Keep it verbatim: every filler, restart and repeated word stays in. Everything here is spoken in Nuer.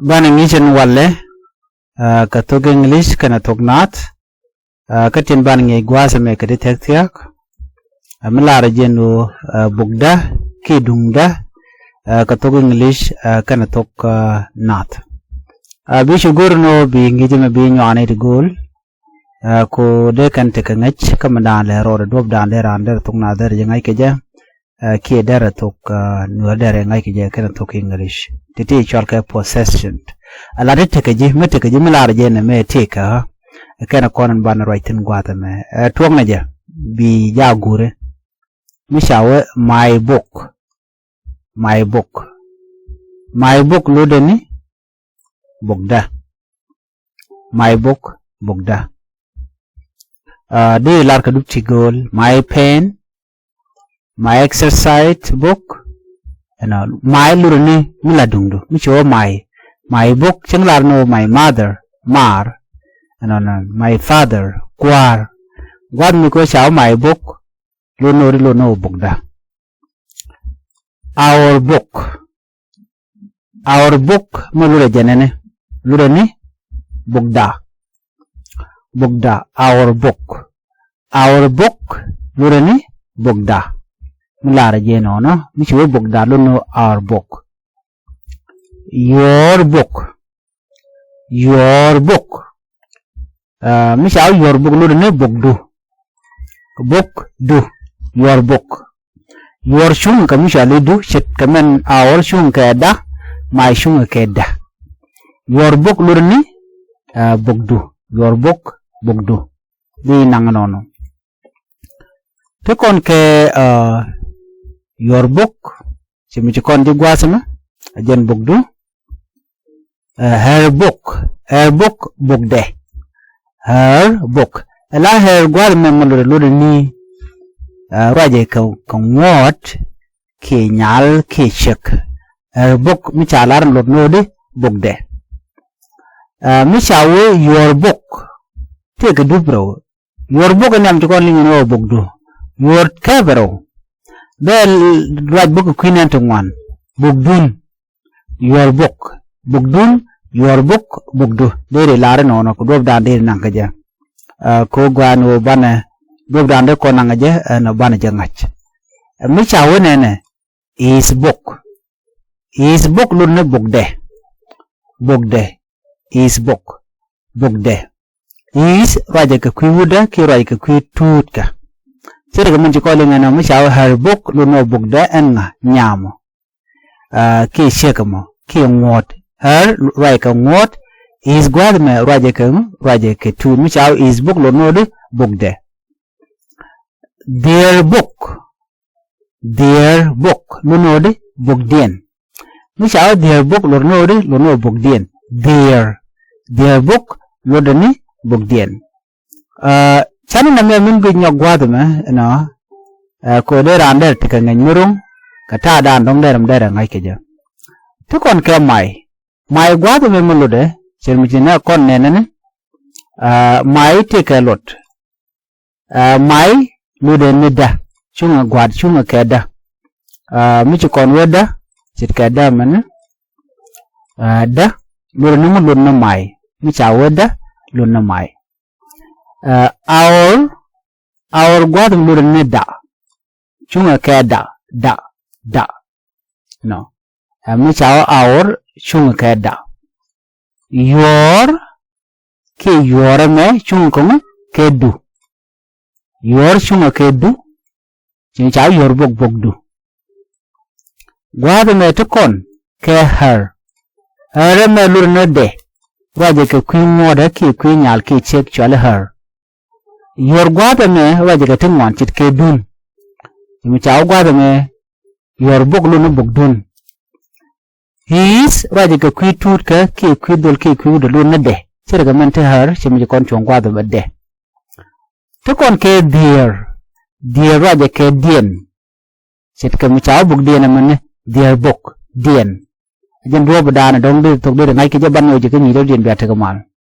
Banɛ ŋi̱i̱c ɛn walɛ, ɛ, kɛ thok English kɛnɛ thok Naath. Ɛ, kä tin banɛ ŋi̱i̱c gua̱a̱th ɛmɛ kɛ ti thia̱k thia̱k. Ɛ, mi lar jɛn ɣöö, ɛ, bukdä kiɛ duŋdä, ɛ, kɛ thok English, ɛ, kɛnɛ thok, ɛ, Naath. Ɛ, bi cu go̱r ni ɣöö bi ŋi̱i̱c ɛmɛ bi nyuani ti gööl. Ɛ, ko dee kɛn tekɛ ŋäc kä mi da̱a̱n lɛ rɔɔdɛ duɔ̱p da̱a̱n dee raan derɛ thok Naath derɛ jɛ ŋa̱c kɛ jɛ. Ɛ, kiɛ derɛ thok, ɛ, Nuäär derɛ ŋa̱c kɛ jɛ kɛnɛ thok English. Ti ti cɔal kɛ possession. Ala ti tekɛ ji̱, mi tekɛ ji̱ mi lar jɛ nɛ mɛ tekɛ ɣä. Ɛ, kɛnɛ kɔn in banɛ ruac thi̱n gua̱a̱th ɛmɛ. Ɛ, tuɔknɛ jɛ bi jaak guuri. Mi ca wee my book. My book. My book lotdɛ ni bukdä. My book, bukdä. Ɛ, dee lar kɛ dup ti gööl. My pen, my exercise book. Ɛnɔ, my lotdɛ ni mi la duŋdu. Mi ci wee my. My book, cieŋ lar ni wee my mother, maar. Ɛnɔ, nɔ, my father, kua̱r. Gua̱a̱th mi kɛ wee ca wee my book, lot ni wee di lot ni wee bukdä. Our book. Our book mi lotdɛ jɛ nɛnɛ. Lotdɛ ni bukdä. Bukdä, our book. Our book, lotdɛ ni bukdä. Mi lar jɛ nɔnɔ, mi ci wee bukdä lot ni our book. Your book. Your book. Ɛ, mi ca wee your book lotdɛ ni bukdu. Bukdu. Your book. Your cuŋ kɛ mi ca li du ce̱tkɛ mɛn our cuŋ kɛ da. My cuŋ kɛ da. Your book lotdɛ ni, ɛ, bukdu. Your book, bukdu. Bi naŋ nɔnɔ. Ti kɔn kɛ, ɛ, your book. Ci mi ci kɔn ji̱ gua̱a̱th ɛmɛ. Ɛ jɛn bukdu. Ɛ, her book. Her book, bukdɛ. Her book. Ɛ la her gua̱a̱th ɛmɛ mi lotdɛ lotdɛ ni, ɛ, ruacɛ kɛ, kɛ ŋuɔ̱t kiɛ nyal kiɛ ciek. Her book mi ca lar lot ni wee di bukdɛ. Ɛ, mi ca wee your book. Tëëkɛ dup rɛw. Your book in nhiam ci kɔn liŋ ni wee bukdu. Your kɛpɛ rɛw. Bɛ ruac buk kɛ kui̱ nɛn ti ŋuan. Bukdun. Your book. Bukdun, your book, bukdu. Deri lar nɔnɔ kɛ duɔ̱p da̱a̱n deri naŋ kɛ jɛ. Ɛ, ko gua̱a̱n wee banɛ duɔ̱p da̱a̱n deri kɔn naŋ kɛ jɛ, ɛnɔ banɛ jɛ ŋa̱c. Ɛ, mi ca wee nɛnɛ, his book. His book lotdɛ ni bukdɛ. Bukdɛ. His book. Bukdɛ. His ruacɛ kɛ kui̱ wutdä kiɛ ruacɛ kɛ kui̱ tuutkä. Ce̱tkɛ min ci kɔn liŋ ɛnɔ mi ca wee her book lotdɛ ni bukdä ɛn ŋa nyamɔ. Ɛ, kiɛ ciek ɛmɔ kiɛ ŋuɔ̱t. Her ruacɛ kɛ ŋuɔ̱t. His gua̱a̱th ɛmɛ ruacɛ kɛ, ruacɛ kɛ tuut. Mi ca wee his book lotdɛ ni wee di bukdɛ. Their book. Their book lotdɛ ni wee di bukdiɛn. Mi ca wee their book lotdɛ ni wee di, lotdɛ ni wee bukdiɛn. Their. Their book lotdɛ ni bukdiɛn. Ɛ, canɛ nɛmɛ min guic nyɔk gua̱a̱th ɛmɛ, ɛnɔ, ɛ, ko dee raan derɛ tekɛ ŋäc mi ro̱ŋ kɛ ta̱a̱ da̱a̱n dɔ̱ŋ derɛ mi derɛ ŋa̱c kɛ jɛ. Ti kɔn kɛ my. My gua̱a̱th ɛmɛ mi lotdɛ, ce̱t mi ci nɛ kɔn nɛnɛ ni, ɛ, my tëëkɛ lot. Ɛ, my lotdɛ ni da. Cuŋɛ gua̱a̱th cuŋɛ kɛ da. Ɛ, mi ci kɔn wee da, ce̱tkɛ da mɛni. Ɛ, da lotdɛ ni mi lot ni my. Mi ca wee da, lot ni my. Ɛ, our, our gua̱a̱th ɛmɛ lotdɛ ni da. Cuŋɛ kɛ da, da, da. Nɔ. Ɛ, mi ca wee our cuŋɛ kɛ da. Your kiɛ your ɛmɛ cuŋɛ kɛ ŋu, kɛ du. Your cuŋɛ kɛ du. Ci ca your book, bukdu. Gua̱a̱th ɛmɛ ti kɔn kɛ her. Her ɛmɛ lotdɛ ni dɛ. Ruacɛ kɛ kui̱ ŋuɔ̱t kiɛ kui̱ nyal kiɛ ciek, cɔali her. Your gua̱a̱th ɛmɛ ruacɛ kɛ ti ŋuan, ce̱tkɛ dun. Ci mi ca wee gua̱a̱th ɛmɛ your book lotdɛ ni bukdun. His ruacɛ kɛ kui̱ tuutkä kiɛ kui̱ dhɔl kiɛ kui̱ wutdä, lotdɛ ni dɛ. Ce̱tkɛ min te her, ce̱t mi ci kɔn cuɔ̱ŋ gua̱a̱th ɛmɛ dɛ. Te kɔn kɛ their. Their ruacɛ kɛ diɛn. Ce̱tkɛ mi ca wä buk diɛn ɛmɛ ni their book, diɛn. Jɛn duɔ̱ɔ̱p daanɛ dɔ̱ŋ dee thok dee ri ŋa̱c kɛ jɛ, ban ɣöö jɛ kä nyi̱i̱r rɔ̱diɛn bia tekɛ mal.